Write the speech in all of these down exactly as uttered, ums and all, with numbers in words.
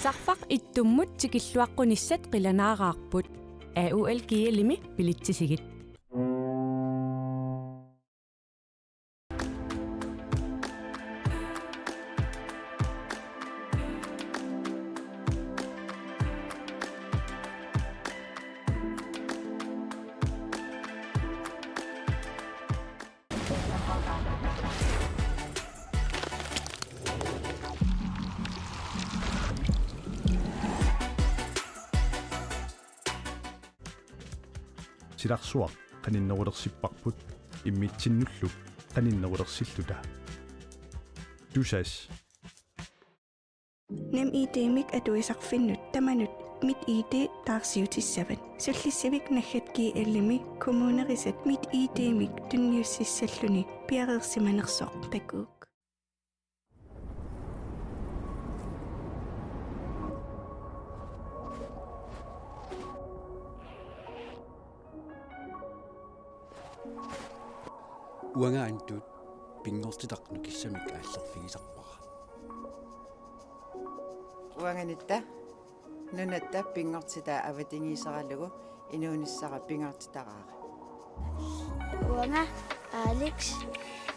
Tarfaq ittummut tikilluaqqunissat qilanaaraarput. A U L G L-imi bilitsisigit. Silarsuaq qaninnerulersipparput immitsinnullu qaninnerulersilluta. Tusass. NemID-mik atuisarfinnut tamanut MitID taarsiutissavat. Sullissivik naggat G L-imi kommunerisat MitID-mik tunniussissalluni piareersimanersoq takuuk. Uanga Antut pinngortitaq nukissamik aallerfigisarpara. Uanga Nitta nunatta pinngortitaa avatangiiseralugu inuunissara pingaartitaraara. Uanga Alex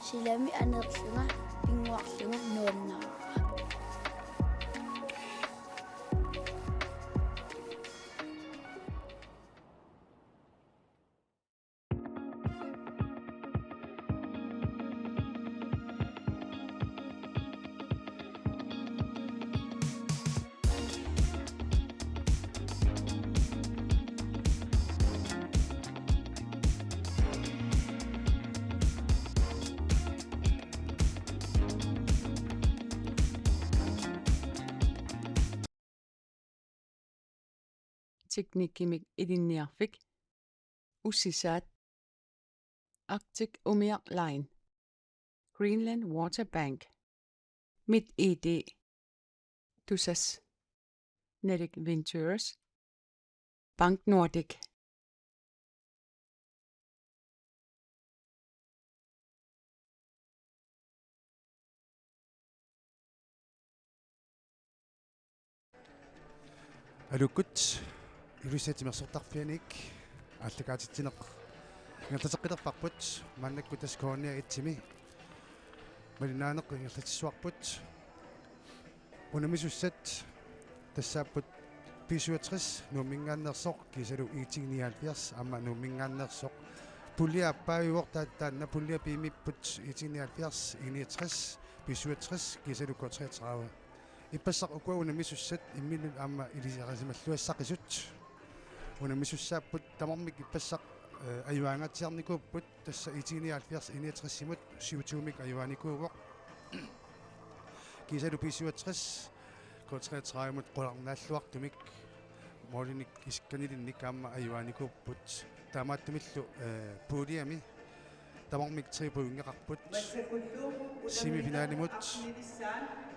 silami aneerlunga pinnguarlunga nuannaraara. Teknikkimik Ilinniarfik, Ussisaat, Arctic Umiaq Line, Greenland Water Bank, MitID, Tusass, Nordic Ventures, Bank Nordic. Aluukkut, Ilulissat Timersortarfianit aallakaatitsineq ingerlateqqilerparput, maannakkut tassa K N R et-imi malinnaaneq ingerlatissuarput. Unammisussat tassaapput B syvogtres Nuumminngaanneersoq kiisalu IT nioghalvfjerds aamma Nuumminngaanneersoq. Pulje aappaaviuvoq, taa-, taanna pulje B-miipput IT nioghalvfjerds, I niogtres, B syvogtres kiisalu K treogtredive. Ippassaq ukua unammisussat imminnut aamma ilisarisimalluassaqisut unammisussaapput. Tamarmik ippassaq, eh, ajugaangaatsiarnikuupput. Tassa IT nioghalvfjerds I niogtres-imut syvogtyve-mik ajugaanikuuvoq. Kiisalu B syvogtres K treogtredive-mut qularnaalluartumik målinik isikkanilinnik aamma ajugaanikuupput. Taamaattumillu, eh, puljemi tamarmik tre pointeqarput. Semifinalimut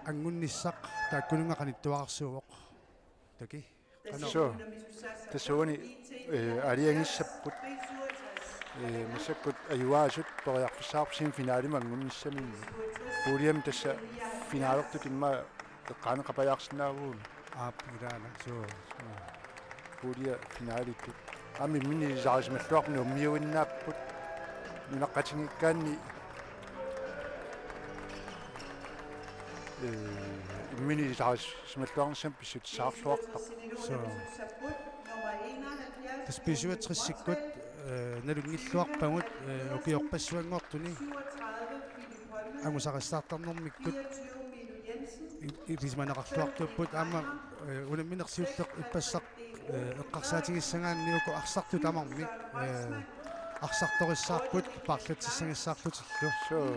anngunnissaq taakkununnga qanittuararsuuvoq. Taki. Qanoq? Suu. Tassuuni, eh, aalajangissapput, eh, massakkut ajugaasut periarfissaqarput semifinalimi anngunnissaminnik. Puljemi tassa finalertut immaqa eqqaaneqapajaarsinnaavugut. Aap, ilaana, suu. Pulje finalitut. Aamma imminut ilisarisimalluarput Nuummiuinnaapput. Nunaqqatigiikkaanni, eh, imminut ilisarisimalluarnissamut pissutsaarluartarpoq. Suu. Tassa B syvogtres-ikkut, eh, nalunngilluarpagut, eh, ukiorpassuanngortuni angusarissaartarnermikkut i-, ilisimaneqarluartuupput aamma, eh, unammineq siulleq ippassaq, eh, eqqarsaatigissagaanni uku arsartut tamarmik, eh, arsartorissaapput paarlatsissagissaarlutillu. Suu.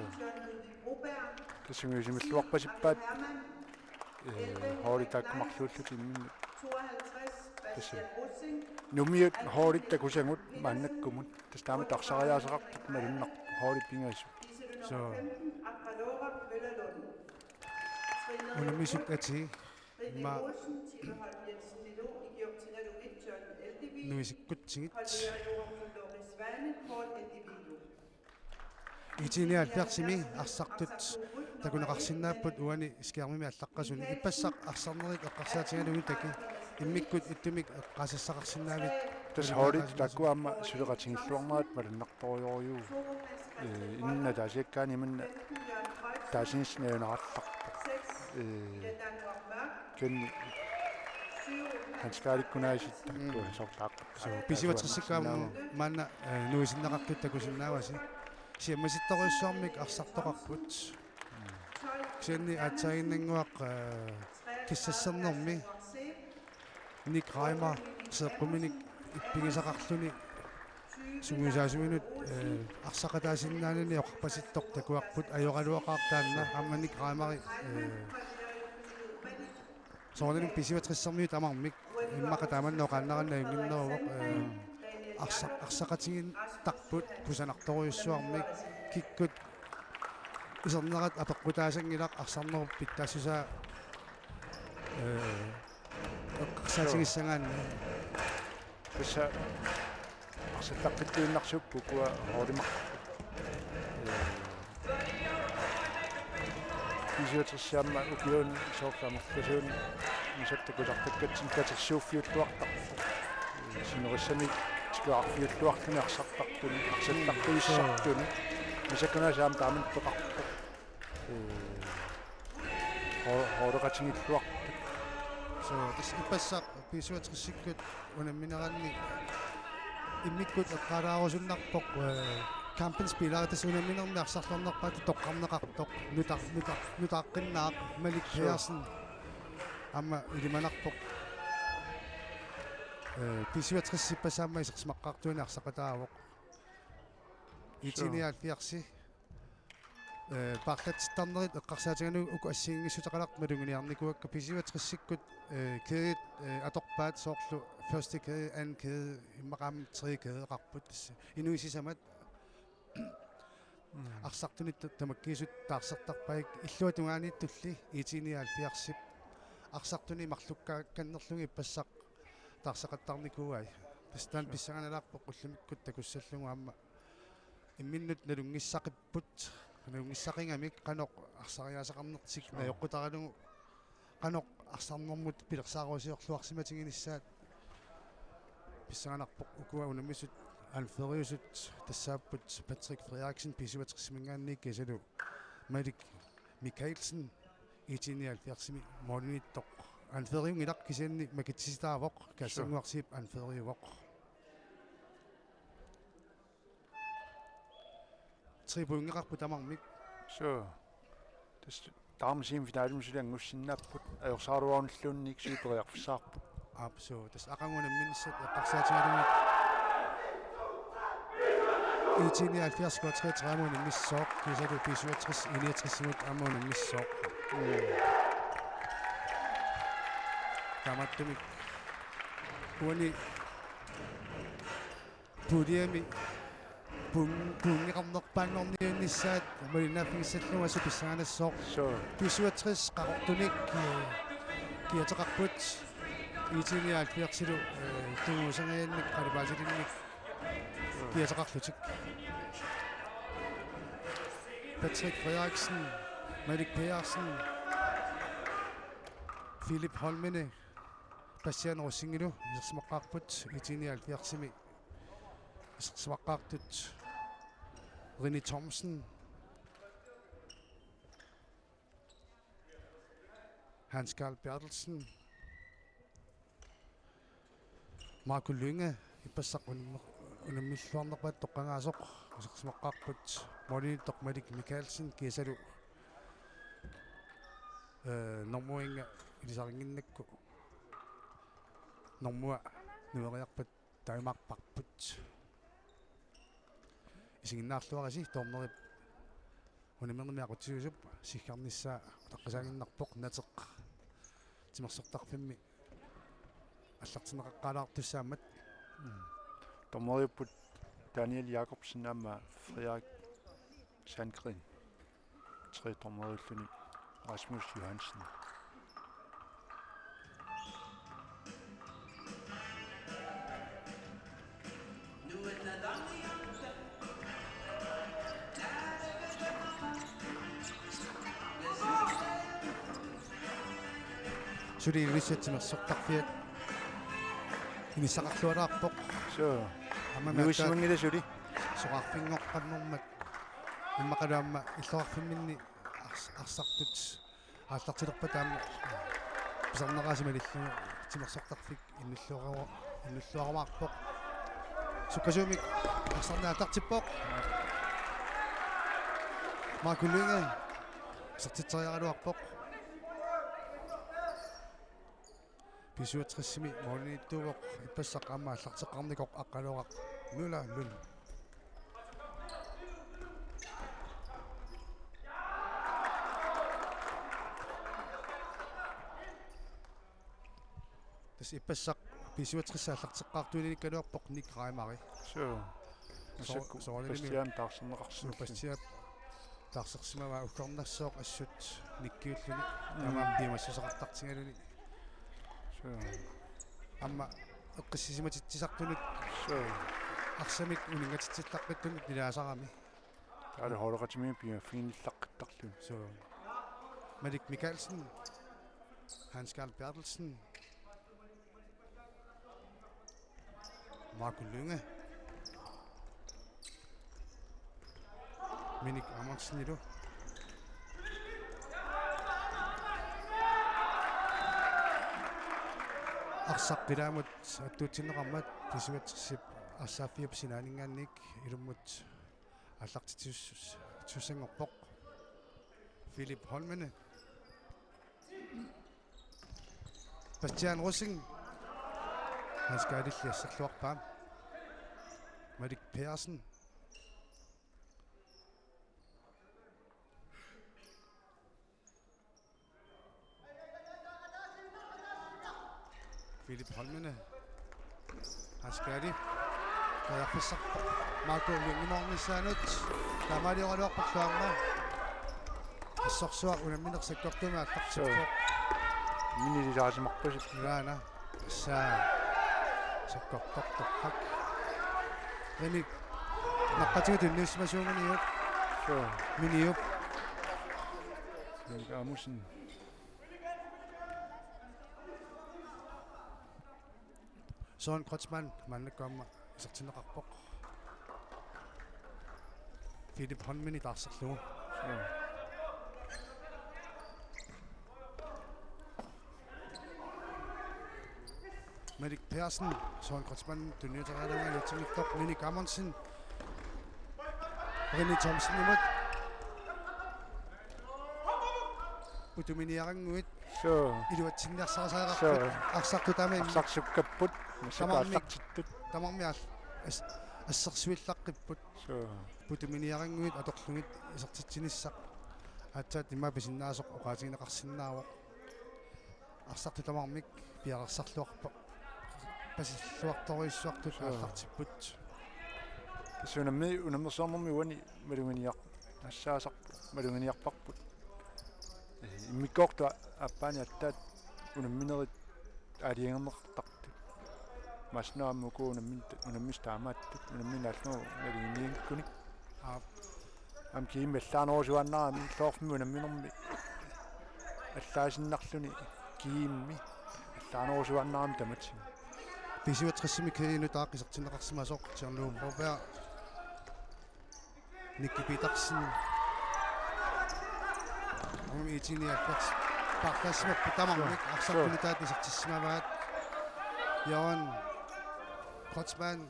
Tassunga ilisimilluarpasippaat, eh, holdit taakku marluullutik imminnut. Tassa. Nuummiut holdit takusagut maannakkumut. Tassa taamatut arsariaaseqartut malunnarpoq holdit pingasut. Suu. Unammisut atii. Immaqa nuisikkutsigit. IT nioghalvfjerds-imi arsartut takuneqarsinnaapput uani skærmimi allaqqasuni. Ippassaq arsarnerit eqqarsaatigalugit takuuk immikkut ittumik eqqaasassaqarsinnaavit? Tassa holdit taakku aamma suleqatigiilluarnerat malunnartorujussuuvoq. Ee, inunnut ataasiakkaanut imannak taasinissinnaanarallarpoq. Ee, kisianni hanskalikkunaasiit taakku soorlu aamma. Suu, B syvogtresikka aamma maanna, ee, nuisinneqartut takusinnaavasi. Siammasittorujussuarmik arsartoqarput. Kisianni aatsaaginnannguaq, ee, kissassernermi Nick Reimer seeqquminik ippigisaqarluni sungiusaasuminut, ee, arsaqataasinnaanani oqarpasittoq takuarput, ajoraluaqaaq taanna, aamma Nick Reimeri, ee, soorunami B syvogtresermiut tamarmik immaqa taamanna oqaannaraanni ajunnginneruvoq, ee, arsa-, arsaqatigiittarput kusanartorujussuarmik, kikkut isernerat apeqqutaasanngilaq arsarnerup pitsaassusaa, ee, eqqarsaatigissagaanni. Tassa arsallaqqittuinnarsiuk ukua holdimik. Ee, B syvogtres aamma ukiuni soorlu amerlasuuni massakkut takusartakkatsinni katersuuffiulluartarpoq. Ee, sinerissami tikuarfiulluarluni arsartartuni, arsartartuissartuni. Massakkut aamma taamani peqarpoq. Ee, ho-, holdeqatigiilluartut. Suu, tassa ippassaq B syvogtresikkut unammineranni immikkut eqqaalaarusunnarpoq, ee, kampens spillere, tassa unamminermi arsarluarnerpaatut toqqarneqartoq, nuta-, nuta-, nutaaqqinnaaq Malik Pedersen aamma ilimanarpoq. Ee, B syvogtres ippassaq aamma isersimaqqaartuani arsaqataavoq. IT nioghalvfjerds, ee, paarlatsittarnerit eqqarsaatigalugit uku assigiinngissuteqalaartut maluginiarnikuuakka. B syvogtresikkut, ee, kædet, ee, atorpaat soorlu første kæde, anden kæde, immaqa aamma tredje kædeqarput, tassa inuit sisamat. Mm. Arsartunik ta-, tamakkiisumik taarsertarpaat, illuatungaaniittulli IT nioghalvfjerdsip arsartunik marlukkaakkannerlugit ippassaq taarseqattaarnikuuai. Tassa taanna pissanganalaarpoq ullumikkut takussallugu aamma imminnut nalunngissaqipput, nalunngissaqigamik qanoq arsariaaseqarnertik najoqqutaralugu qanoq arsarnermut pilersaarusiorluarsimatiginissaat. Pissanganarpoq ukua unammisut anføreriusut tassaapput Patrick Frederiksen B syvogtresiminngaanniit kiisalu Malik Mikaelsen IT nioghalvfjerdsimi målimiittoq. Anføreriunngilaq kisianni makitsisitaavoq, Kassannguaq Zeeb anføreriuvoq. Tre pointeqarput tamarmik. Suu. Tassa tamarmik semifinalemi suli anngussinnaapput, ajorsaraluarunilluunniit suli periarfissaqarput. Aap, suu. Tassa aqagu unamminissaat eqqarsaatigalugit IT nioghalvfjerds K treogtredive unammissaaq, kiisalu B syvogtres I niogtres-imut aamma unammissaaq. Mm. Taamaattumik uani puljemi pung-, pointeqarnerpaanngorniunnissaat malinnaaffigissallugu assut pissanganassaaq. Suu. B syvogtres Qaqortunik, ee, kiateqarput IT nioghalvfjerds-ilu, ee, tunguusangajannik qalipaatilinnik kiateqarlutik. Patrick Frederiksen, Malik Pedersen, Philip Holmene, Bastian Rosingelu isersimaqqaarput, IT nioghalvfjerds-imi isersimaqqaartut Rene Thomsen, Hans Karl Berthelsen, Marco Lynge, ippassaq unammi-, unammilluarnerpaatut toqqagaasoq, isersimaqqaarput målimiittoq Malik Mikaelsen, kiisalu, ee, normuinnga ilisarinnginnakku normua nueriarpat taamaapparput. Isiginnaarluarisi dommeri unamminermi aqutsisuusup siggarnissaa utaqqisaaginnarpoq, nateq timersortarfimmi aallartinneqaqqaalaartussaammat. Mm. Dommeriupput Daniel Jakobsen aamma Frederik Sandgreen. Tre dommeriulluni Rasmus Johansen. Suli Ilulissat timersortarfiat inissaqarlualaarpoq. Suu. Aamma nuisimanngilaq suli. Soraarfinngoqqammermat immaqalu aamma illoqarfimminni ars-, arsartut aallartilerpata aamma pisarneraasi malillugu timersortarfik innulluaru-, innulluarumaarpoq. Sukkasuumik arsarneq aallartippoq. Marco Lynge isertitseriaraluarpoq. B syvogtresimi målimiittuuvoq, ippassaq aamma aallarteqqaarnikoq Aqqaluaq Møller Lund. Tassa ippassaq B syvogtres aallarteqqaartuulinikkaluarpoq Nick Reimari. Suu. Soo-, massakkut soorunalimi Bastian taarserneqarsimalluni. Suu, Bastian taarsersimavaa uggornassooq assut Nickiulluni. Mm. Taamaammat piumassuseqartartigaluni. Suu. Aamma eqqissisimatitsisartunut. Suu. Arsamik uninngatitsillaqqittut ilaasarami. Taavalu holderetimik piaffiginnillaqqittarluni. Suu. Malik Mikaelsen. Hans Karl Berthelsen. Marco Lynge. Minik Amontsenilu. Arsaq ilaamut attuutsinneqarmat B syvogtresip arsaaffiup sinaaninngaanniit ilummut aallartittussanngorpoq. Philip Holmene. Bastian Rosing. Hans Gardilli asserluarpaa. Malik Pearson. Philip Holmene. Hans Gardi. Periarfissaq. Marco Lynge-moornissaanut. Taamaalioraluarpallu aamma. Assorsuaq unammineq sakkortuumik aallartippoq. Suu. Minilisaasimarpasippoq. Ilaana. Tassa. Sakkortortorpaa. René. Naqqatigut tunniussimasuuguniuk. Suu. Miniup. René Amundsen. Søren Kreutzmann maannakkut aamma isertinneqarpoq. Philip Holmene taarserlugu. Suu. Malik Pearson, Søren Kreutzmann, tunniuteriaraluarlugu iluatsinngitsoq, Minik Amundsen. René Thomsenimut. Putuminiarannguit. Suu. Iluatsinniarsarisareerput. Suu. Arsartut tamarmik. Arsaq sukkapput. Tamarmik. Massakkut aallartittut. Tamarmik aal-, as-, assersuillaqqipput. Suu. Putuminiarannguit atorlugit isertitsinissaq. Aatsaat immaqa pisinnaasoq oqaatigineqarsinnaavoq. Arsartut tamarmik piareersarluarpa-, pasilluartorujussuartut. Suu. Aallartipput. Tassa unammi-, unammersuarnermi uani maluginiar-, nassaasarput, maluginiarparput. Ee, immikkoortut aappaanni aatsaat unamminerit aalajangerneqartartut. Maanna aamma uku unammin-, unammisut taamaattut, unammineq allanut maluginiarakkunik. Aap. Aamma kiimik allaanerusuaannarami, illoqarfimmi unamminermi allaasinnarluni kiimik allaanerusuaannarami tamatigut. B syvogtresimi kiinutaaq isertinneqarsimasoq, John Lou Broberg. Nicky Petersen. Aamma I T nioghalvfjerds. Paarlaassimapput tamarmik. Suu. Arsartut nutaat isertissimavaat. Jørgen Kreutzmann.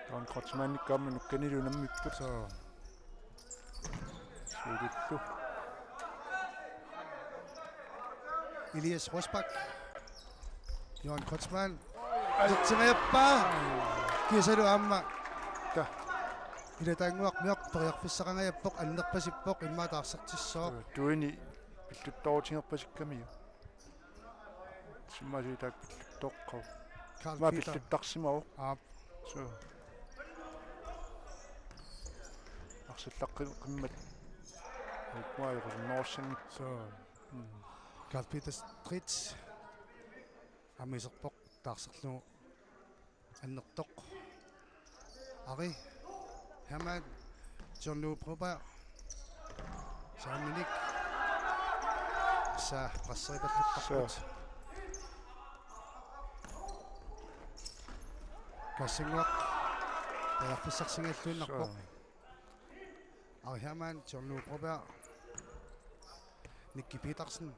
Jørgen Kreutzmann ikkamma nukkanilu unammipput. Suu. Suulillu. Elias Rosbach. Jørgen Kreutzmann. Isertimeerpaa. Kiisalu aamma. Ta. Ilataannguaq Mjok periarfissaqangajappoq, annerpasippoq, immaqa taarsertissooq. Tuini pilluttoorutigerpasikkamiuk. Summaasui taakku pilluttoorpoq. Karl Peter. Pilluttarsimavoq. Aap. Suu. Arsallaqqimmat. Uku ajoqusernerussanngippat. Suu. Mm. Karl Peter Stritz. Aamma iserpoq taarserlugu annertoq. Ari Hermann, John Lou Broberg. Saaminik. Tassa presseripalluttarput. Suu. Kassannguaq. Periarfissarsigalluinnarpoq. Suu. Ari Hermann, John Lou Broberg. Nicky Petersen.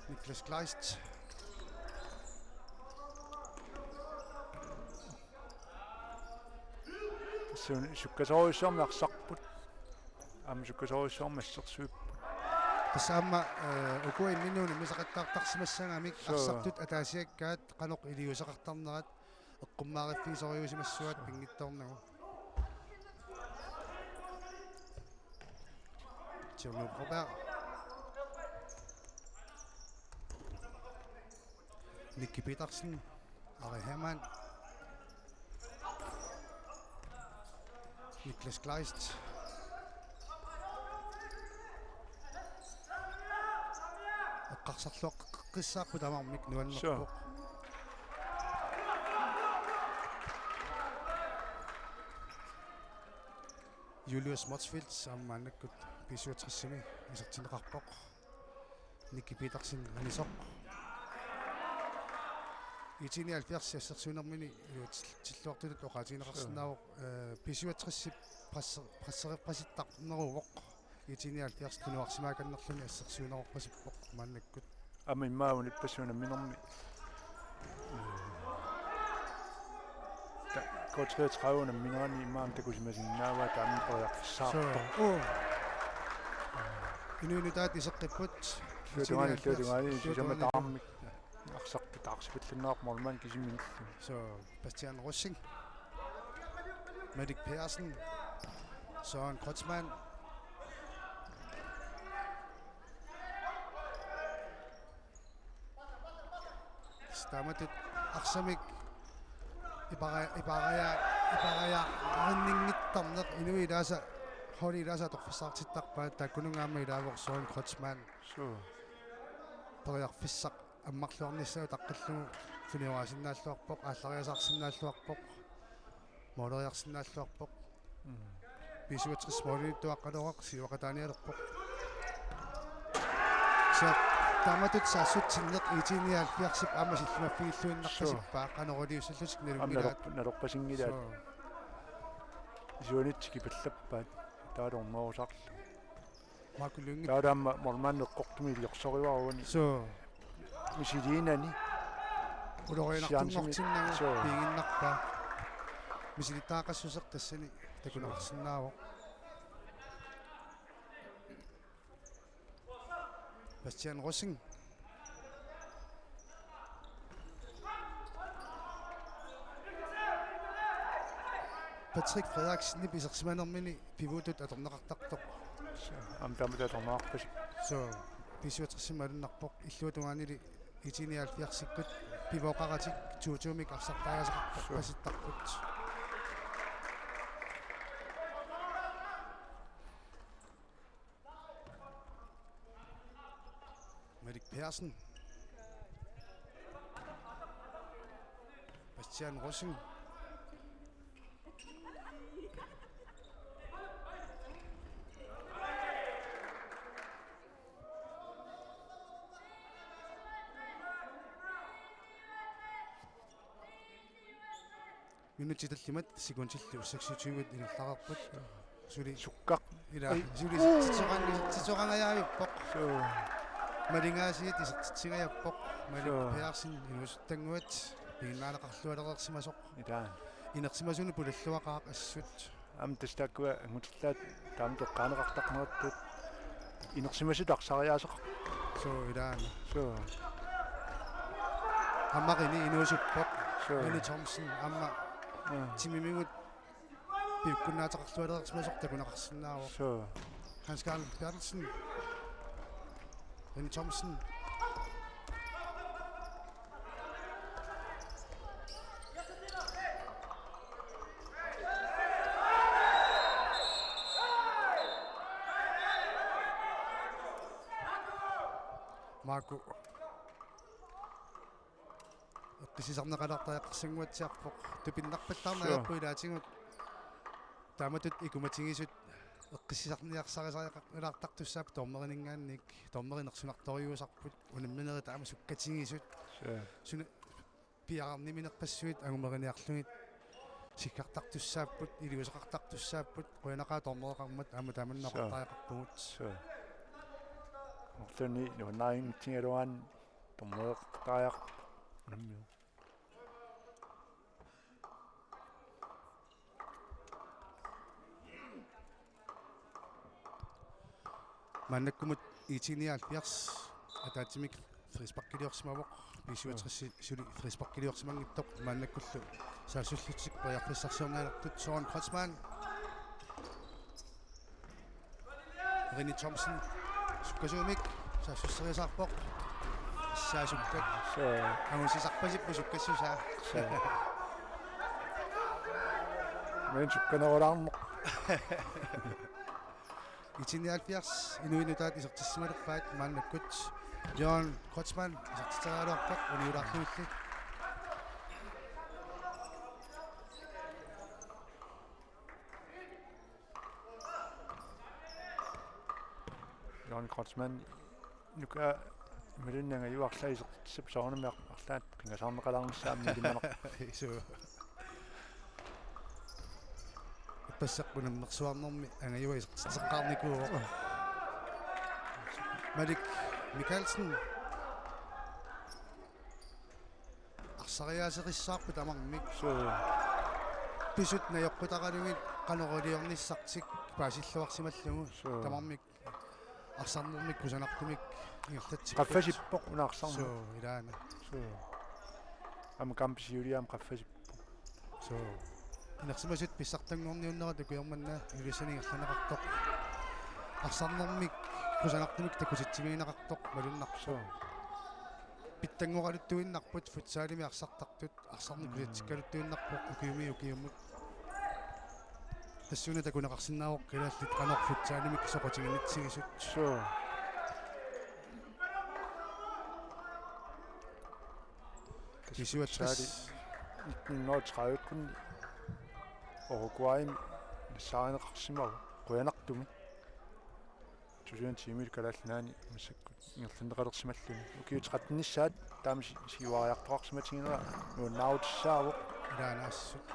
Niklas Kleist. Sun sukkasoorujussuarmik arsarput. Aamma sukkasoorujussuarmik assersuipput. Tassa aamma, eh, uku imminut misaqattaartarsimassagamik. Suu. Arsartut ataasiakkaat qanoq iliuuseqartarnerat eqqummaariffigisorujussuusimassavat pinngitsoornagu. Tjerno Broberg. Nicky Petersen. Ari Hermann. Niklas Kleist. Eqqarsarluaqqissaapput tamarmik nuannerpoq. Suu. Julius Motzfeldt aamma maannakkut B syvogtresimi isertinneqarpoq. Nicky Petersen anisoq. IT nioghalvfjerds assersuinermini iluatsilluartutut oqaatigineqarsinnaavoq, eh, B syvogtresip presser-, pressererpasittarneruvoq. IT nioghalvfjerds tunuarsimaakannerluni assersuinerorpasippoq maannakkut. Aamma immaqa unippassuit unamminermi. Ta-, K treogtredive unamminerani immaqa takusimasinnaavaa taama periarfissaqartoq. Suu. Inuit nutaat iseqqipput. Illuatungaani, illuatungaani, sisamat tamarmik. Arsartut taarsipallanneqarpoq målmand kisimiilluni. Suu, Bastian Rosing. Malik Petersen. Søren Kreutzmann. Taamatut arsamik ipara-, iparaja-, iparaja-, arinninngittarneq inuit ilaasa, holdi ilaasa atorfissaqartittarpaat, taakkununnga aamma ilaavoq Søren Kreutzmann. Suu. Periarfissaq ammarluarnissaa utaqqillugu suniorisinnaalluarpoq, aallariasaarsinnaalluarpoq. Måleriarsinnaalluarpoq. Mm. B syvogtres målimiittuaqqalerpoq, siuaqataanialerpoq. Sa-, taamatut saassussineq IT nioghalvfjerdsip aamma sillimaffigilluinnarpasippaa, suu, qanoq iliussallutik. Aamma nalunngilaa. Nalor-, nalorpasinngilaat. Suu. Isuanitsi kipallappaat, taava ormoorusarlu. Marco Lynge. Taava aamma målmand eqqortumik iliorsorujuani. Suu. Misiliinani. Ulorianartunngortinnagu. Suu. Piiginnarpaa. Misilittagaqassuseq tassani takuneqarsinnaavoq. Bastian Rosing. Patrick Frederiksenip isersimanermini pivuutut atorneqartartoq. Aamma taamatut atorneqarpasi. Suu, B syvogtresimi malunnarpoq, illuatungaanili IT nioghalvfjerdsikkut pivooqaratik to to-mik arsartariasaqarpasittarput. Malik Petersen. Bastian Rosing. Minutsit tallimat sekundillu seksogtyve ingerlareerput. Suli sukkaq. Ila, ai, suli tisoqan-, tisoqangajaavippoq. Suu. Malingaasiit isertitsingajappoq. Malik, suu, Petersen inuusuttannguat piginnaaneqarlualereersimasoq. Ila. Inersimasunut pulalluaqaaq assut. Aamma tassa taakkua angutillaat taama toqqaaneqartarneratut inersimasut arsariaaseqarput. Suu, ilaana. Suu. Aamma René inuusuppoq. Suu. René Thomsen aamma, aa, timimigut piukkunnaateqarlualereersimasoq takuneqarsinnaavoq. Suu. Hans Karl Berthelsen. René Thomsen. Marco. Eqqissisarneqalaartariaqarsinnguatsiarpoq. Tupinnarpallaarneq, suu, ajorpoq ilaatigut. Taamatut ikumatigisut eqqissisarniarsarisariaqartut ilaartartussaapput dommerinngaanniit, dommerinik sunartorujussuusarput unamminerit aamma sukkatigisut. Suu. Suna piaarniminerpassuit angumeriniarlugit sikkartartussaapput, iliuuseqartartussaapput, qujanaqaaq dommereqarmat aamma tamanna. Suu. Oqartariaqarpugut. Suu. Ortuni nuannarinngitsugaluarlugu dommereqartariaqarpoq. Unammineq. Maannakkumut I T nioghalvfjerds ataatsimik frisparkiliorsimavoq, B syvogtres suli frisparkiliorsimanngitsoq, maannakkullu saassussuseq periarfissarsiorniartut. Søren Kreutzmann. René Thomsen sukkasuumik saassusseriasaarpoq. Saasukkat. Suu. Angusisarpasippoq sukkassusaa. Suu. Men sukkanerulaarneq. I T nioghalvfjerds inuit nutaat isertissimalerpaat maannakkut. Jørgen Kreutzmann isertitseriaraluarpoq uniulaarlugillu. Jørgen Kreutzmann, nuka imaluunniit angajuarlaat isertitsisarput soorunami arlaat qingasaarneqalaarnissaa aamma ilimanarpoq. Suu. Ippassaq unammersuarnermi angajuat isertitseqqaarnikuuvoq. Malik Mikaelsen. Arsariaaserissaarput tamarmik. Suu. Pisut najoqqutaralugit qanoq iliornissartik paasilluarsimallugu. Suu. Tamarmik arsarnermik kusanartumik ingerlatsipput. Qaffasippoq una arsarneq. Suu, ilaana. Suu. Aamma kampip siuliani qaffasippoq. Suu. Inersimasut pissartanngorniunnerat ukioq manna Ilulissani ingerlanneqartoq. Arsarnermik kusanartumik takutitsimiinneqartoq malunnarpoq. Suu. Pitsanngoraluttuinnarput futsalimi arsartartut, arsarneq. Mm. Kusatsikkaluttuinnarpoq ukiumiit ukiumut. Tassuuna takuneqarsinnaavoq kalaallit qanoq futsalimik soqutiginnitsigisut. Suu. Kisianni futsali nitten hundrede og tredive-kkut Uruguaymi nassaarineqarsimavoq qujanartumik. Tusind tiimil Kalaallit Nunaanni massakkut ingerlanneqalersimalluni. Ukiut tretten-issaat taama si-, siuariartoqarsimatiginera nuannaarutissaavoq. Ilaana assut.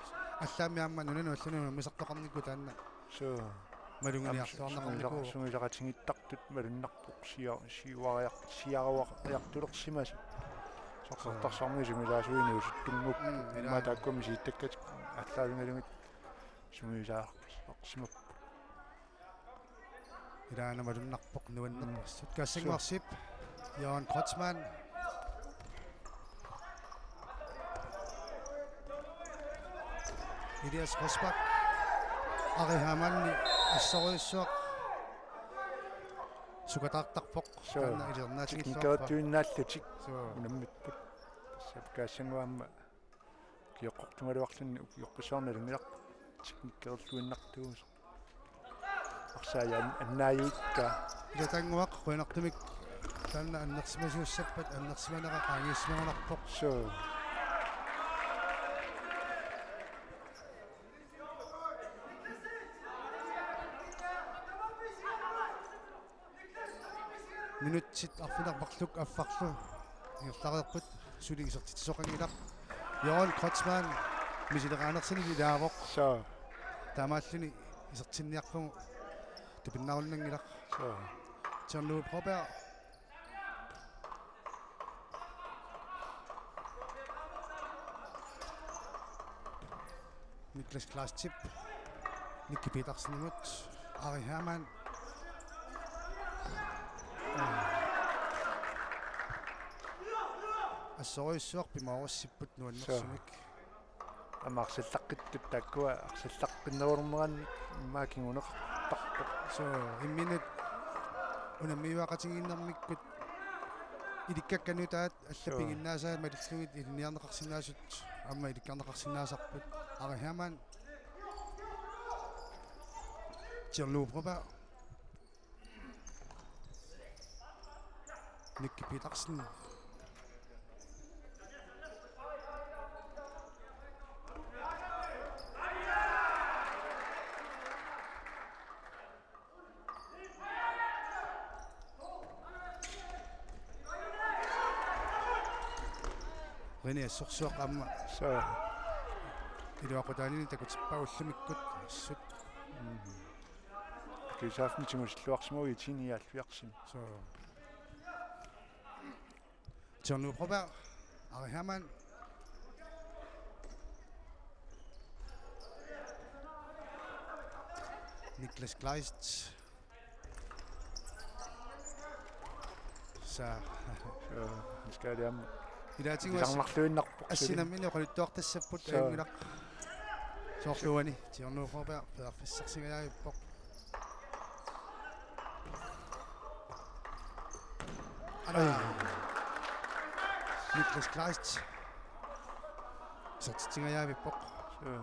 Allaammi aamma nunanut allanut unammisartoqarnikuuvoq taanna. Suu. Maluginiartuarneqarnikuuvoq. Aamma sungiusa-, sungiusaqatigiittartut malunnarpoq sia-, siuariar-, siaruariartulersimasut. Soqutigisarnermi sungiusaasuineq inuusuttunnguupput. Mm, ilaana. Immaqa taakku misilittakkakka aallaavigalugit sungiusaarsimapput. Ilaana malunnarpoq nuannerpoq. Mm. Sukkassannguarsip. Jørgen Kreutzmann. Elias Rosbach. Ari Hermann assorujussuaq sukataartarpoq. Suu. Taanna iliornaatigilluarpaa. Teknikkerittuinnaallutik. Suu. Unammipput. Tassa sukkassannguaq aamma ukioqqortugaluarluni ukioqqissuarni nalunngilarput. Teknikkerilluinnartuusoq. Arsaq an-, annaajuikka. Ilataannguaq qujanartumik taanna annersimasuussappat annersimanera qaangiussimagunarpoq. Suu. Minutsit arfineq-marluk affarlu ingerlareerput, suli isertitsisoqanngilaq. Jørgen Kreutzmann misileraanersinik ilaavoq. Suu. Taamaalluni isertinniarlugu tupinnarunanngilaq. Suu. John Lou Broberg. Niklas Kleistip. Nicky Petersenimut. Ari Hermann. Assorujussuaq pimoorussipput nuannersumik. Suu. Aamma arsallaqqittup taakkua arsallaqqinnerulerneranni immaqa kinguneqartarpoq. Suu, imminut unammiuaqatigiinnermikkut ilikkakka nutaat alla. Suu. Piginnaasaat malillugit ilinniarneqarsinnaasut aamma ilikkarneqarsinnaasarput. Ari Hermann. John Lou Broberg. Nicky Petersen. Rene assorsuaq aamma. Suu. Iluaqutaanini takutippaa ullumikkut assut. Tuisaafn tigusilluarsimagu I T nioghalvfjerdsimi. Suu. John Broberg, Ari Hermann. Niklas Kleist. Suu. Suu, han skal det ham. Ilaatigut assinamminni oqaluttuartassapput. Suu. Ajunngilaq. Soorlu uani John Broberg periarfissarsingajaavippoq. Ala. Niklas Kleist. Isertitsingajaavippoq. Suu.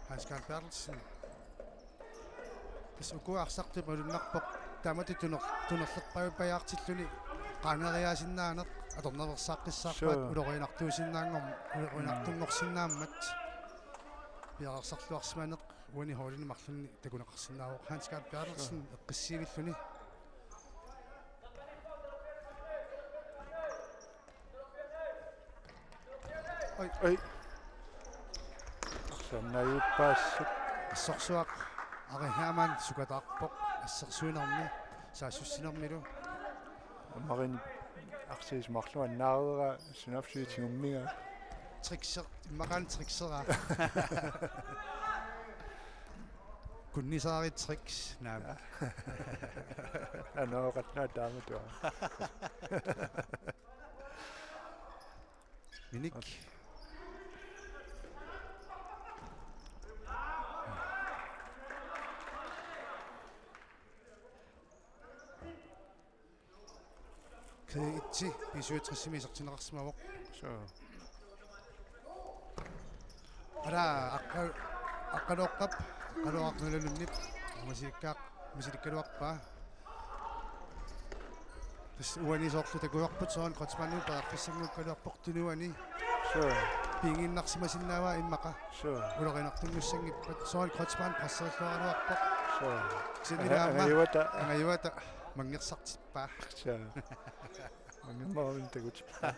Hans Karl Berthelsen. Tassa ukua arsartut malunnarpoq taamatut tuner-, tunerlerpajaartilluni qaangeriaasinnaaneq atornerveersaaqqissaarpaat. Suu. Ulorianartuusinnaanngorm-, ulorianartunngorsinnaammat piareersarluarsimaneq uani holdini marlunni takuneqarsinnaavoq. Hans Karl Berthelsen. Suu. Eqqissiivilluni. Oi. Oi. Arsaannaajuppassuk. Assorsuaq Ari Hermann sukataarpoq assersuinermi saassussinermilu. Marin arsiis marluk annaareraa sunaaffa tigummigaa. Trikser, immaqaana trikseraa. Kunnisaari triks, naamik. Anooqattaaq taamatut. Minik. K et B syvogtresimi isertinneqarsimavoq. Suu. Ala, aqqa-, Aqqaluoqqap, Aqqaluaq Nalulunnip, misilikkaaq-, misilikkaluarpaa. Tassa uani soorlu takujuarput Søren Kreutzmannimut periarfissanngikkaluarpoq tunuani. Suu. Piiginnarsimasinnaavaa immaqa. Suu. Ulorianartunngussanngippata Søren Kreutzmann presserilluaraluarpoq. Suu. Kisianni aamma angajuata. Angajuata manngersartippaa. Suu. Angajuata takutippaa.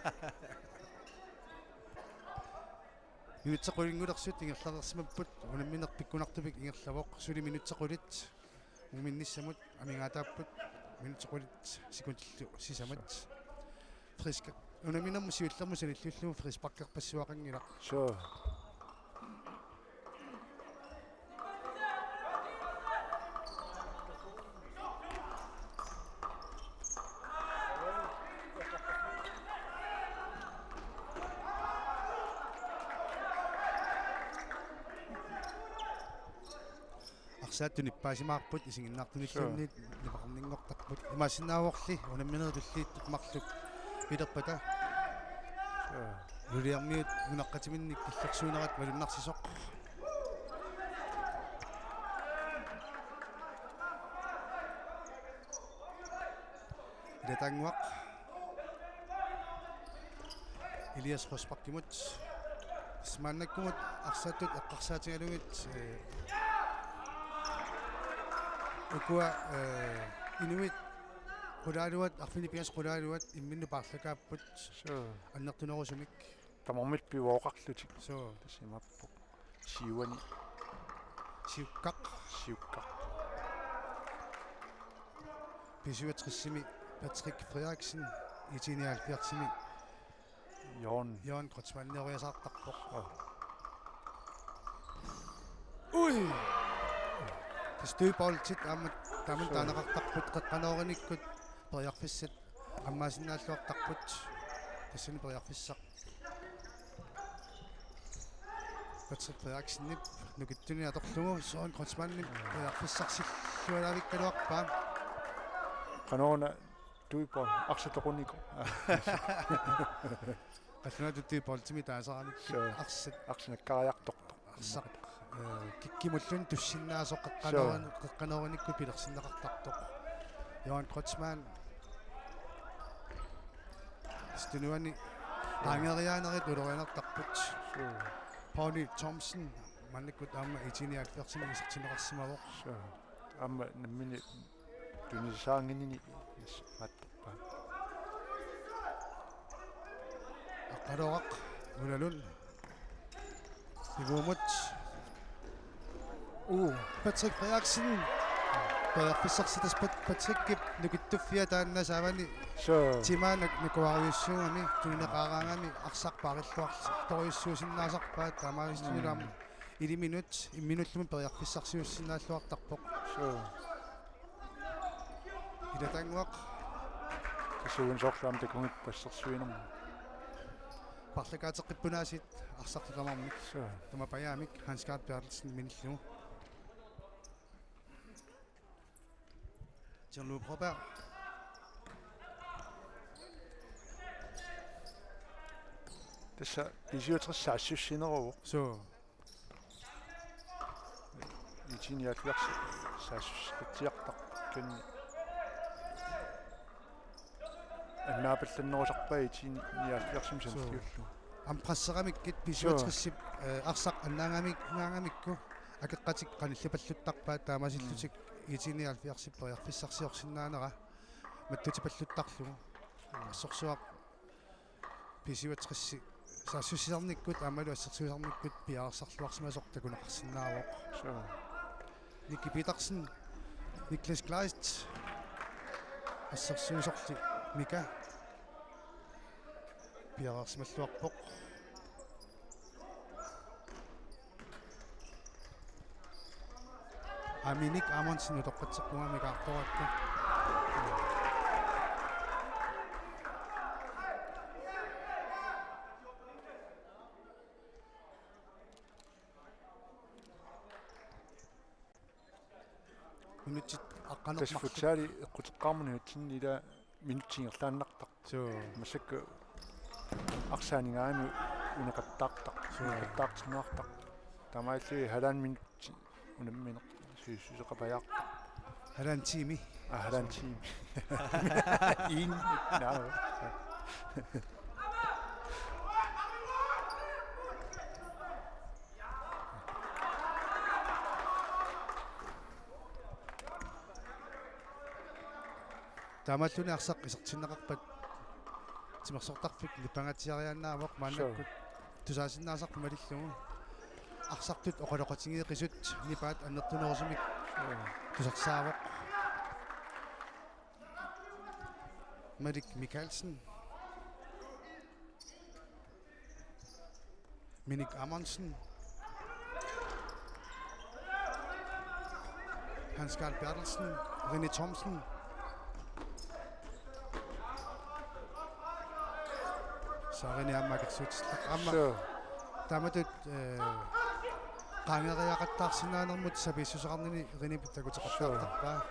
Minutsit qulingulersut ingerlareersimapput, unammineq pikkunartumik ingerlavoq, suli minutsit qulit uminnissamut amigaataapput, minutsit qulit sekundillu sisamat. Frisk. Unamminermut siullermut sanilliullugu frisparkerpassuaqanngilaq. Suu. Arsaattut nippaasimaarput isiginnaartunilluunniit. Suu. Nipeqarninngortarput. Imaassinnaavorli unamminerit tulliuttut marluk pilerpata. Suu. Juliarmiut nunaqqatiminnik killersuinerat malunnarsisoq. Ilataannguaq. Elias Rosbachimut. Maannakkumut arsaattut eqqarsaatigalugit, eh, ukua, eh, inuit qulaaluat, arfineq-pingasut qulaaluat imminnut paarlakaapput. Suu. Annertunerusumik. Tamarmik pivooqarlutik. Suu. Tassa imaappoq. Siuani. Siukkaq. Siukkaq. B syvogtresimi Patrick Frederiksen, I T nioghalvfjerdsimi Jørgen. Jørgen Kreutzmannioriasaartarpoq. Aa. Ui! Tassa dødboldi aamma tamanna. Suu. Taaneqartarput, qeqqanoorinikkut periarfissat ammaasinnaalluartarput. Tassani periarfissaq Patrick Frederiksenip nukittuni atorlugu Søren Kreutzmannip periarfissarsillualaavikkaluarpaa. Qanoruna dødbold, arsaq toqunikoq. Qallunaatut dødboldimik taasaraanni. Suu. Arsaq. Arsaq nakkariartortoq. Arsaq, eh, kikkimulluni tussinnaasoq qeqqanoorin-, suu, qeqqanoorinikkut pilersinneqartartoq. Jørgen Kreutzmann. Tunuani qaangeriaanerit ulorianartarput. Suu. Pauli Thomsen, maannakkut aamma I T nioghalvfjerdsimi isertinneqarsimavoq. Suu. Aamma nammineq tunisaanginini. Yes, matpa. Aqqaluaq Nunalund. Ivuumut. Uu, Patrick Frederiksen. Periarfissarsiorpasippoq Patrickip nukittuffia taanna saavani. Suu. Timaanak nakuarujussuugami tunineqaraangami arsaq paarilluartorujussuusinnaasarpaat taamaasillunilu aamma iliminut imminullumi periarfissarsiussinnaalluartarpoq. Suu. Ilataannguaq. Kasuun soorlu aamma takunngippaa assersuinermut. Parlakaatseqqippunaasiit arsartut tamarmik. Suu. Tamapajaamik Hans Karl Berthelsen minillugu. Jean-Louis Broberg. Tassa B syvogtres saassussineruvoq. Suu. IT-79 saassussitsiartarpoq kisianni. Annaapallannerusarpaa IT-79-imi. Suu. Sanilliullugu. Aamma presseramikkit B syvogtres-ip, eh, arsaq annaangamik-, annaangamikku akeqqatik qanillipalluttarpaat taamaasillutik IT-79-ip periarfissarsiorsinnaanera mattutipalluttarlugu. Suu. Assorsuaq B syvogtres saassussisarnikkut aammalu assersuisarnikkut piareersarluarsimasoq takuneqarsinnaavoq. Suu. Nicky Petersen, Niklas Kleist, assersuisorli Mika piareersimalluarpoq. Aminik Amundsen utoqqatserpunga mikaartorakku. Minutsit aqqaneq. Tassa marluk. Futsali eqquteqqaarmat nunatsinni ila minutsit ingerlaannartarput. Suu. Massakkut arsaq aningaasat uneqattaartarput. Suu. Uneqattaartinneqartarput. Taamaalilluni halvanden minut unammineq su-, suseqapajaartarpoq. Halvanden time. Ah, halvanden time. En. Naa. Taamaalilluni arsaq isertinneqarpat timersortarfik nipangatsiariaannaavoq maannakkut. Suu. Tusaasinnaasarput malillugu. Arsartut oqaloqatigeeqisut nipaat annertunerusumik. Suu. Tusarsaavoq. Malik Mikaelsen. Minik Amundsen. Hans Karl Berthelsen. René Thomsen. Suu, René aamma akersuutillaq. Aamma. Suu. Taamatut, eh, qaangeriaqattaarsinnaanermut sapiissuseqarnini Renep takuteqattaartarpaa. Suu.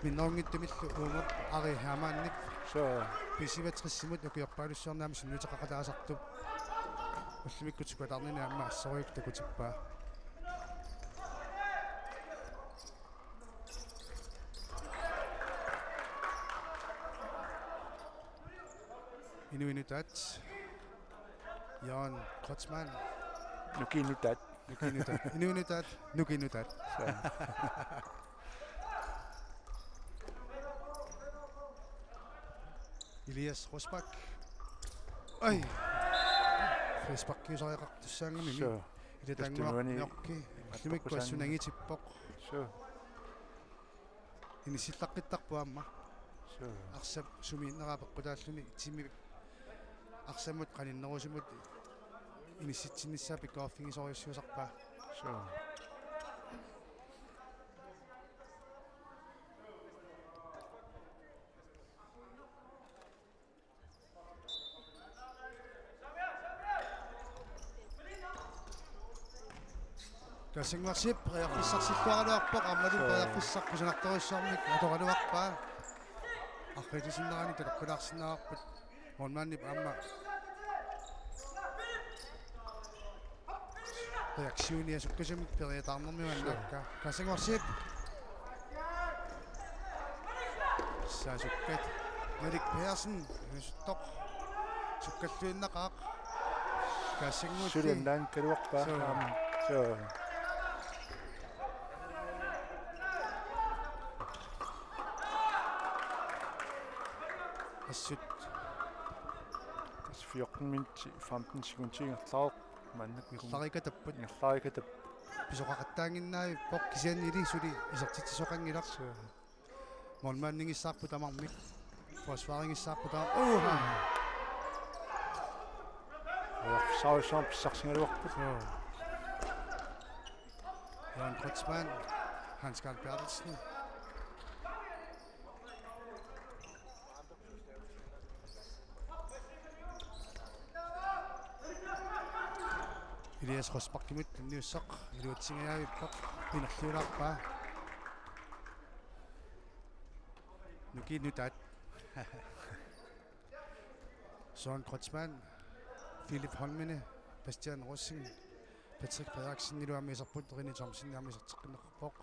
Minnerunngitsumillu uuma Ari Hermannik. Suu. B syvogtres-imut ukiorpaalussuarni aamma sunniuteqaqataasartup ullumikkut sukataarnini aamma assorujuk takutippaa. Inuit nutaat. Jørgen Kreutzmann. Nukiit nutaat. Nukiit nutaat. Inuit nutaat. Nukiit nutaat. Suu. Elias Rosbach. Ai. Frisparkiusariaqartussaagami. Suu. Ilataannguaq Tunuani Mørch. Ullumikku attoqqusaanngilaq. Assunngitippoq. Suu. Inissillaqqittarpoq aamma. Suu. Arsap sumiinnera peqqutaalluni timip arsamut qaninnerusumut inissitsinnissaa pikkorissorujussuusarpaa. Suu. Kassannguarsip periarfissarsilluaraluarpoq aammalu periarfissaq kusanartorujussuarmik atoraluarpaa. Arriitsusinneranik takoqqulaarsinnaavarput. Målmandip aamma reaktioniat sukkasuumik periataarnermi annaakka. Kassannguarsip. Saasukkat. Malik Pedersen. Inuusuttoq. Sukkalluinnaqaaq. Kassannguutti. Suli annaanngikkaluarpaa. Suu. Aamma. Suu. Assut. Tassa fjorten minut, femten sekund ingerlareerpoq. Maannakkut ingerlarikatapput. Ingerlarikatapput. Pisoqaqattaannginnavippoq, kisiannili suli isertitsisoqanngilaq. Suu. Målmandinngissaarput tamarmik. Forsvarinngissaarput tamarmik. Uha. Ja, sausam pissarsigaluarput. Suu. Jørgen Kreutzmann, Hans Karl Berthelsen. Elias Rosbachimut tunniussaq iluatsingajavippaq, pinerliulaarpaa. Nukiit nutaat. Søren Kreutzmann, Philip Holmene, Bastian Rosing, Patrick Frederiksen, iluammi iserput, René Thomsen aamma iserteqqinneqarpoq.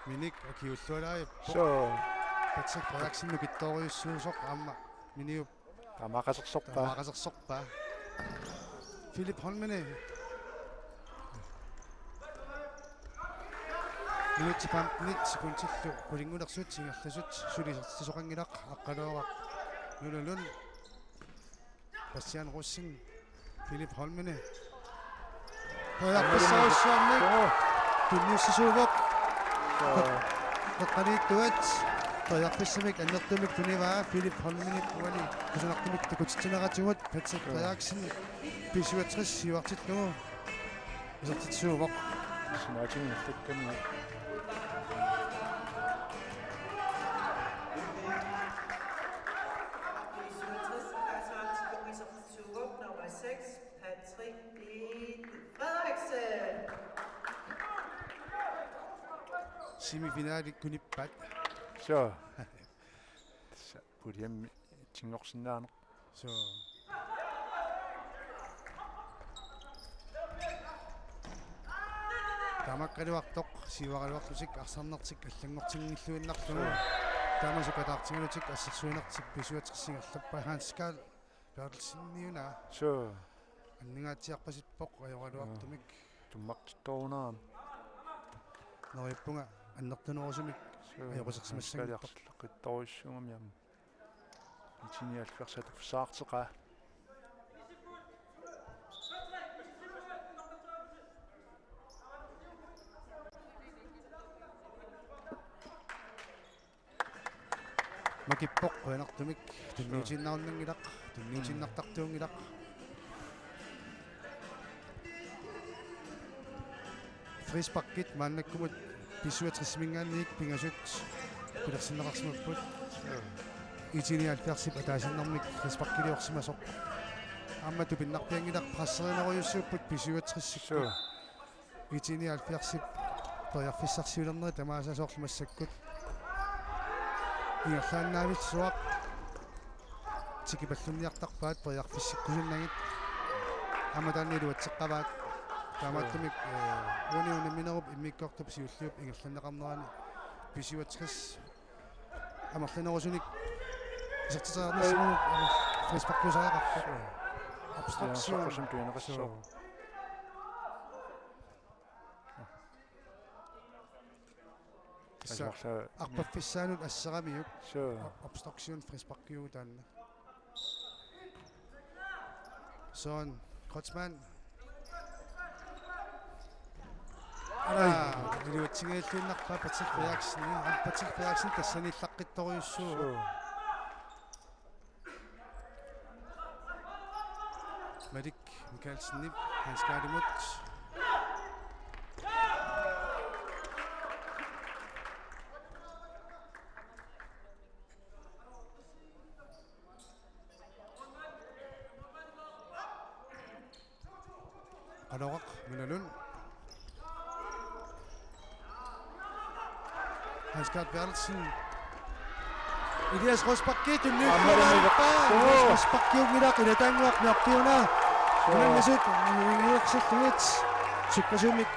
Minik akiullualaajappoq. Suu. Patrick Frederiksen nukittoorujussuusoq aamma Miniup taamaaqasersorpaa. Taamaaqasersorpaa. Philip Holmene. Minutsit femten sekundillu qulingulersut ingerlasut suli isertitsisoqanngilaq, Aqqaluaraq nunalun. Bastian Rosing, Philip Holmene. Periarfissarujussuarmik. Joo. Tunniussisuuvoq. Joo. Qeqqaniittuat periarfissamik annertuumik tunivaa, Philip Holmenip uani kusanartumik takutitsineratigut Patrick Frederiksen B syvogtres siuartillugu isertitsisuuvoq. Sinaatinngillukkami. Nummer seks, Patrick Frederiksen. Semifinali kunippat. Suu. Tassa puljemi tinngorsinnaaneq. Suu. Taamaakkaluartoq siuaraluarlutik arsarnertik allanngortinngilluinnarlugu. Suu. Taama sukataartigalutik assersuinertik B syvogtres ingerlappaa, Hans Karl Berthelsen-iuna. Suu. Anningaatsiarpasippoq ajoraluartumik. Tummartittoorunarami. Neriuppunga annertunerusumik. Suu. Ajoqusersimassanngitsoq. Hans Karl Berthelsen qittorujussuugami aamma. Nitten nioghalvfjerds atuffissaarteqaa. Makippoq qujanartumik tunniutiinnarunanngilaq, tunniutiinnartartuunngilaq. Frisparkit maannakkumut B syvogtres-iminngaanniit pingasut pilersinneqarsimapput. IT-nioghalvfjerdsip ataasinnermik frisparkiliorsimasoq. Aamma tupinnarpianngilaq, presserinerujussuupput B syvogtres-ikkut. Suu. IT-nioghalvfjerdsip periarfissarsiulernerit tamaasa soorlu massakkut ingerlaannavitsuaq. Tikipallunniartarpaat periarfissikkusunnagit. Aamma taanna iluatseqqavaat. Taamaattumik, eh, uani unamminerup immikkoortup siulliup ingerlanneqarnerani B syvogtres amerlanerusunik isertitseriarnissamut aamma frisparkiusariaqarpoq. Obstruktion. Suu. Tassa arpaffissaanut asseramiuk. Suu. Obstruktion frisparkiuvoq taanna. Søren Kreutzmann. Ala, iluatsinngilluinnarpaa Patrick Frederiksen. Patrick Frederiksen tassaniillaqqittorujussuuvoq. Suu. Malik Mikaelsenip Hans Karlimut. Qanoraq nunalun. Hans Karl Berthelsen. Elias Rosbach tunniussalaarpaa. Elias Rosbach-iunngilaq, ilataannguaq meeqqiuna. Unammisut ingiuersillugit sukkasuumik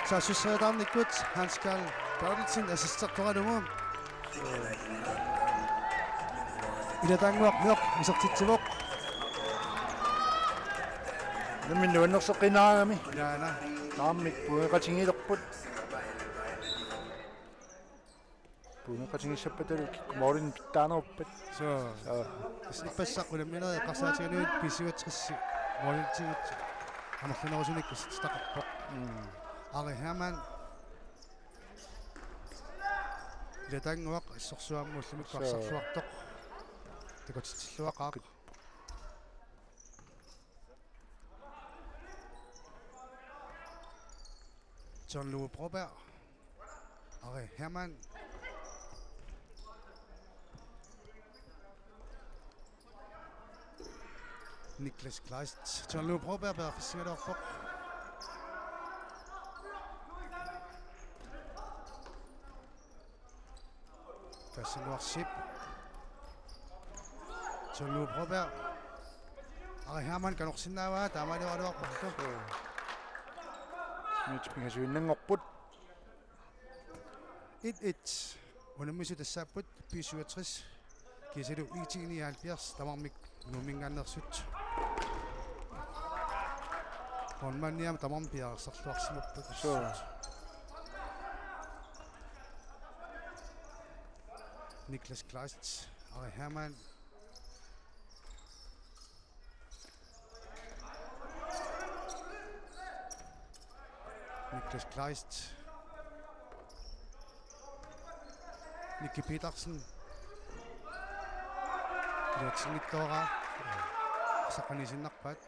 saassusseriataarnikkut Hans Karl Berthelsen assistertoralugu. Ilataannguaq meeq isertitsivoq. Nammineq nuannerseqqinnaarami. Ilaana. Tamarmik puiqatigilerput. Puiqatigissappatalu kikkut målinik pitsaaneruppat. Soo. Soo. Tassa ippassaq unamminerit eqqarsaatigalugit B syvogtres målmandimut amerlanerusunik kassitsitaqarpoq. Mm. Ari Hermann. Ilataannguaq assorsuaq aamma ullumikkut. Soo. Arsarluartoq. Takutitsilluaqaaq. John Lue Broberg. Ari Hermann. Niklas Kleist. John Lue Broberg periarfissigaluarpoq. Kaassanguarsip. John Lue Broberg. Ari Hermann kanorsinnaavaa, taamaaliorluarporlu. Nyt pingasuinnanngorput. Et et. Unammisut tassaapput B syvogtres kiisalu I T nioghalvfjerds tamarmik Nuumminngaanneersut. Målmandiam tamarmik piareersarluarsimapput. Soo. Niklas Kleist, Ari Hermann. Niklas Kleist. Nicky Petersen. Iluatsinngitsoorpaa. Arsaq qanisinnarpaat.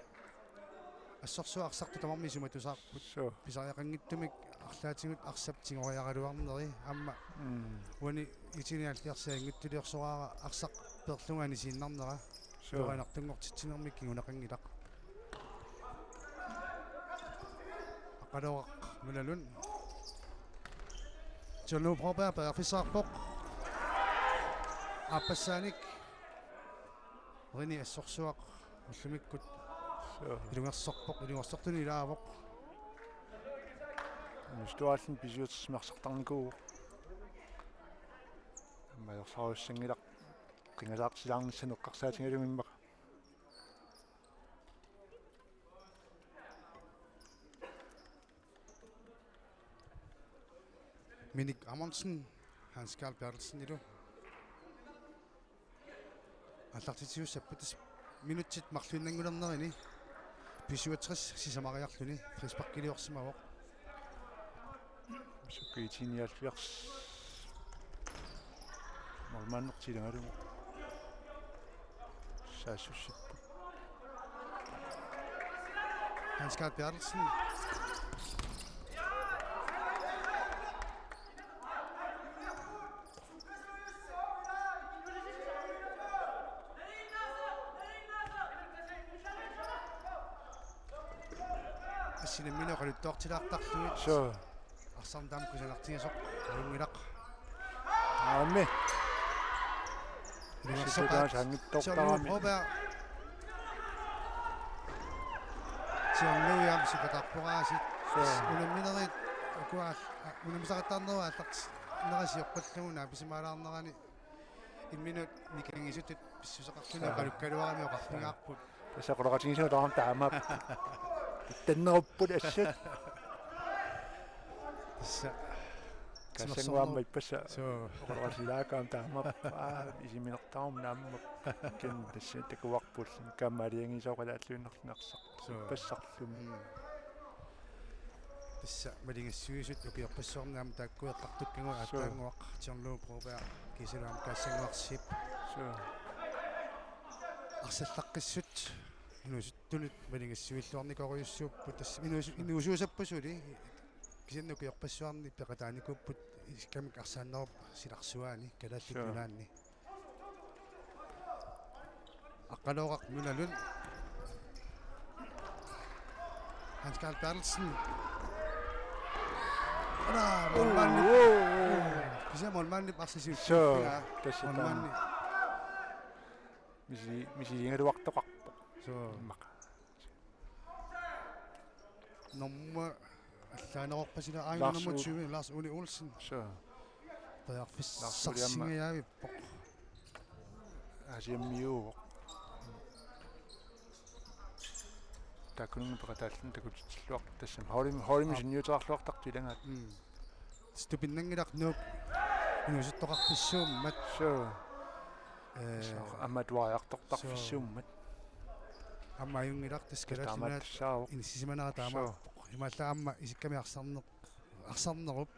Assorsuaq arsartut tamarmik isumatusaarput. Soo. Pisariaqanngitsumik arlaatigut arsap tigoriaraluarneri aamma. Mm. Uani I T nioghalvfjerds annguttuliorsoraara arsaq peerlugu anisiinnarnera. Soo. Peqanartunngortitsinermik kinguneqanngilaq. Aqqaluaq nunalun. John Lue Broberg periarfissaqarpoq. Aappassaanik. Rini assorsuaq ullumikkut. Soo. Ilungersorpoq, ilungersortuni ilaavoq. Nustuaallen B syvogtres arsartarnikuuvoq. Aamma ajorsaarussanngilaq. Qingalaarsilaarnissaq eqqarsaatigalugu immaqa. Minik Amundsen, Hans Karl Berthelsen ilu. Aallartitsisussappat minutsit marluinnanngulernerini B syvogtres sisamariarluni frisparkiliorsimavoq. Sukkui tinialfiars. Målmandertiilagalugu. Saassussipput. Hans Karl Berthelsen. Assinimmineq oqaluttuartilaartarlugit. Soo. Arsarneq taama kusanartigisoq ajunngilaq. Aammi. Ilungersoqaat. Sisutaasa angittortarami. John Lue Broberg. John Lue aamma sipataarporaasiit. Soo. Unamminerit ukua, unammisaqattaarnerup aallartinnerani sioqqullugu naapisimaalaarnerani imminut nikingisutut pissuseqarluni. Soo. Oqalukkaluarami oqarfigaarput. Tassa oqaloqatigisumik taama taamaappoq. Ittannerupput assat. Tassa. Kassannguamma ippassaq. Soo. Oqaloqatigilaakka aamma taamaappoq. Aa, isiminertaaruma naamma. Ken tassa takuarput. Kaammaaliangisoqalaarluinnarluinnarsoq. Soo. Ippassarlumi. Mm. Tassa maligassiuisut ukiorpassuarni aamma taakku eqqartukkagut. Soo. Aatsaannguaq John Lue Broberg kiisalu aamma Kassannguarsip. Soo. Arsallaqqissut inuusuttunut maligassiuilluarnikorujussuupput, tassa inuus-, inuusuusapput suli, kisianni ukiorpassuarni peqataanikuupput isikkamik arsaannerup silarsuaani Kalaallit Nunaanni. Aqqaluaq nunalun. Hans Karl Berthelsen. Ala, målmandip. Kisianni målmandip arsaq siulliuppaa. Soo, tassa taanna. Målmandi. Misi-, misiligaluartoqarpoq. Soo. Immaqa. Nummer, allaanerorpasila aajuna Lars nummer U-, tyve, Lars Ole Olsen. Soo. Periarfissarsingajaavippoq. Lars Ole aamma. Aasiammiuuvoq. taakkununnga peqataalluni takutitsilluartut tassami. Holdimi, holdimi sunniuteqarluartartut ilagaat. Mm. Tupinnanngilaq Nuuk inuusuttoqarfissuummat. Suu. Ee, aamma atuariartortarfissuummat. Aamma ajunngilaq tassa kalaallit nunaat taamaattussaavoq. Inissisimanera taamaappoq. Suu. Imaallaat aamma isikkami arsarneq-, arsarnerup.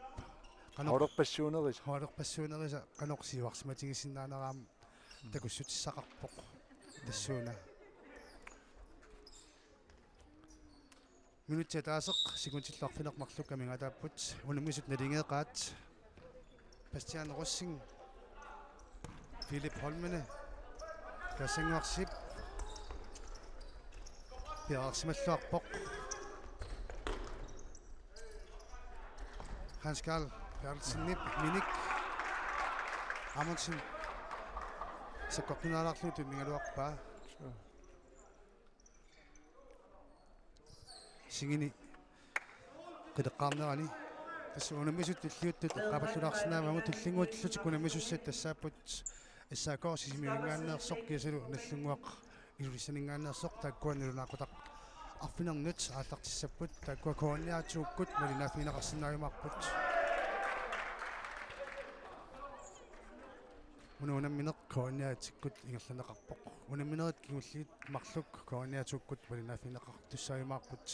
Qanoq hoolerpassuunerisa. Hoolerpassuunerisa qanoq siuarsimatigisinnaanera aamma takussutissaqarpoq. Tassuuna. Minutsit ataaseq sekuntillu arfineq-marluk amigaataapput. Unammisut naligeeqaat. Bastian Rosing. Philip Holmene. Kassannguarsip. Piareersimalluarpoq. Hans Karl Bertelsenip Minik Amundsen. Sakkortunaalaarlugu tunnigaluarpaa. Singini qileqqaarnerani. Tassa unammisut tulliuttut qaapallulaarsinnaavagut, tullinnguullutik unammisussat tassaapput S A K Sisimiuninngaanneersoq kiisalu Nagdlunguaq Ilulissaninngaanneersoq, taakkua nalunaaqutaq arfinernut aallartissapput, taakkua K N R to-kkut malinnaaffigineqarsinnaajumaarput. Una unammineq K N R et-ikkut ingerlanneqarpoq. Unamminerit kingulliit marluk K N R to-kkut malinnaaffigineqartussaajumaarput.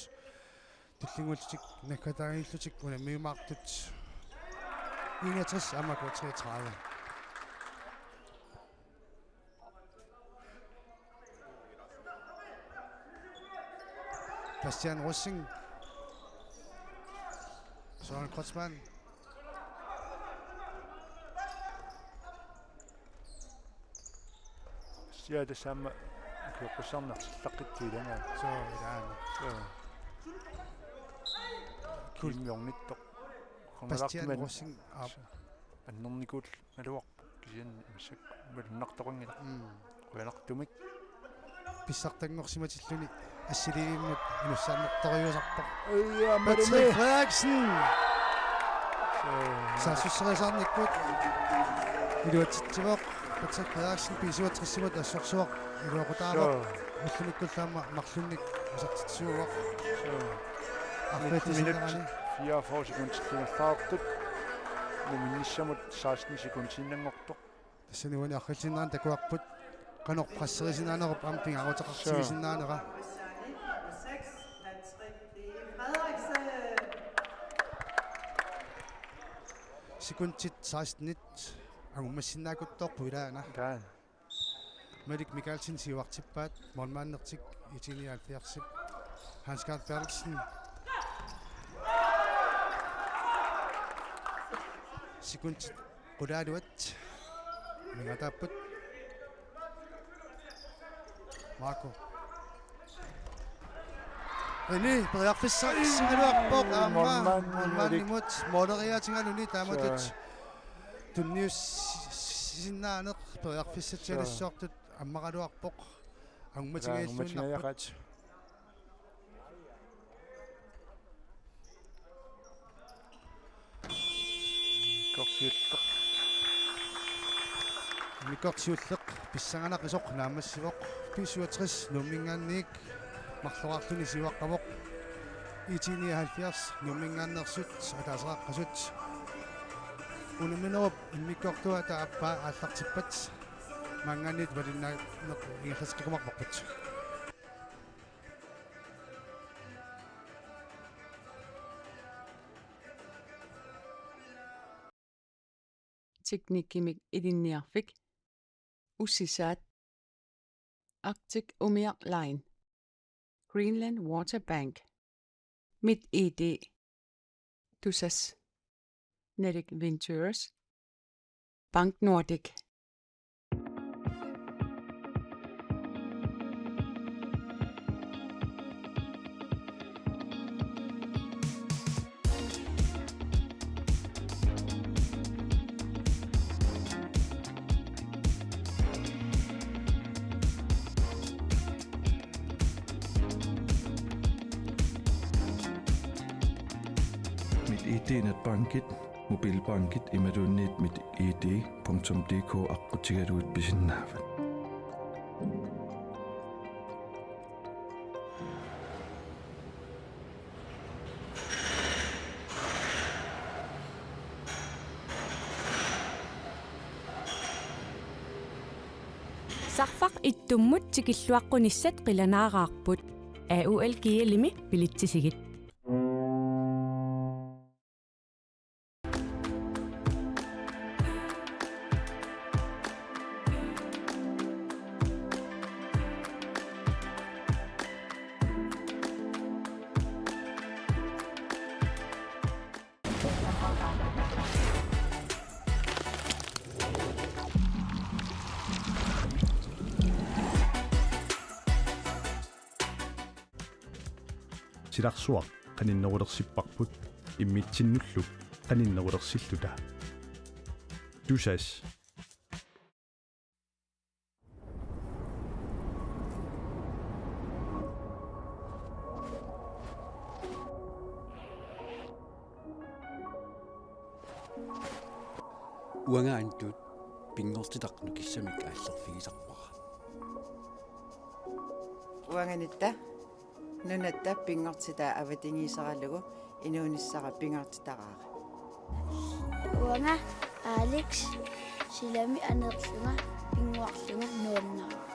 Tullinnguullutik naggataaniillutik unammiumaartut. Enogtres aamma K treogtredive. Bastian Rosing. Søren Kreutzmann. Sia tassami kioqqussaarneq sillaqqittu ilagaat. Soo, ilaana. Soo. Kul- Kiimmiornittoq. Bastian Rosing, aap. Annernikuugaluarpoq kisianni massakkut malunnartoqanngilaq. Mm. Qujanartumik. Pissartanngorsimatilluni assiliivimmut inussaannartorujussuusarpoq. Ija, Patrick Frederiksen! Saassusserisaarnikkut iluatsitsivoq. Patrick Frederiksen B syvogtres-imut assorsuaq iluaqutaavoq. Soo. Ullumikkullu aamma marlunnik isertitsisuuvoq. Soo. Arriitsi minut sinnerani. Fireogfyrre sekundit ingerlaartut. Numminnissamut seksten sekundiinnanngortoq. Tassani uani arriilliinnarani takuarput qanoq presserisinnaanerup aamma pingaaruteqartigisinnaanera. Sekundit sekstenit angummassinnaakkuttoorput ilaana. Taa. Malik Mikaelsen siuartippaat, målmandertik I T nioghalvfjerdsip. Hans Karl Bertelsen. Sekundit qulaaluat. Amigaataapput. Marco. René, periarfissatsigaluarpoq aamma målmand-, målmandimut måleriaatigaluni taamatut. Soo. Tunniussisinnaaneq periarfissatsialissoortut ammaraluarpoq. Angumatigiilluinnarput. Angumatigiiaat. Immikkoortoq siulleq. Immikkoortoq siulleq pissanganaqisoq naammassivoq. B syvogtres Nuumminngaanniit marloriarluni siuaqqavoq. I T nioghalvfjerds Nuumminngaanneersut ataaseqaqqasut. Unamminerup immikkoortua taava aallartippat maanngaanniit malinnaaneq ingerlateqqikkumaarparput. Teknikkimik ilinniarfik ussisaat Arctic Umiaq Line, Greenland Water Bank, MitID, Tusass, Nordic Ventures, BankNordik. MitID netbankit, mobilbankit imaluunniit mit I D punktum D K aqqutigalugit pisinnaavat. Sarfaq ittummut tikilluaqqunissat qilanaaraarput. A U L G L-imi bilitsisigit. Silarsuaq qaninnerulersipparput immitsinnullu qaninnerulersilluta. Tusass. Uanga Antut pinngortitaq nukissamik aallerfigisarpara. Uanga Nitta, nunatta pinngortitaa avatangiiseralugu inuunissara pingaartitaraara. Uanga Alex, silami aneerlunga pinnguarlunga nuannaraara.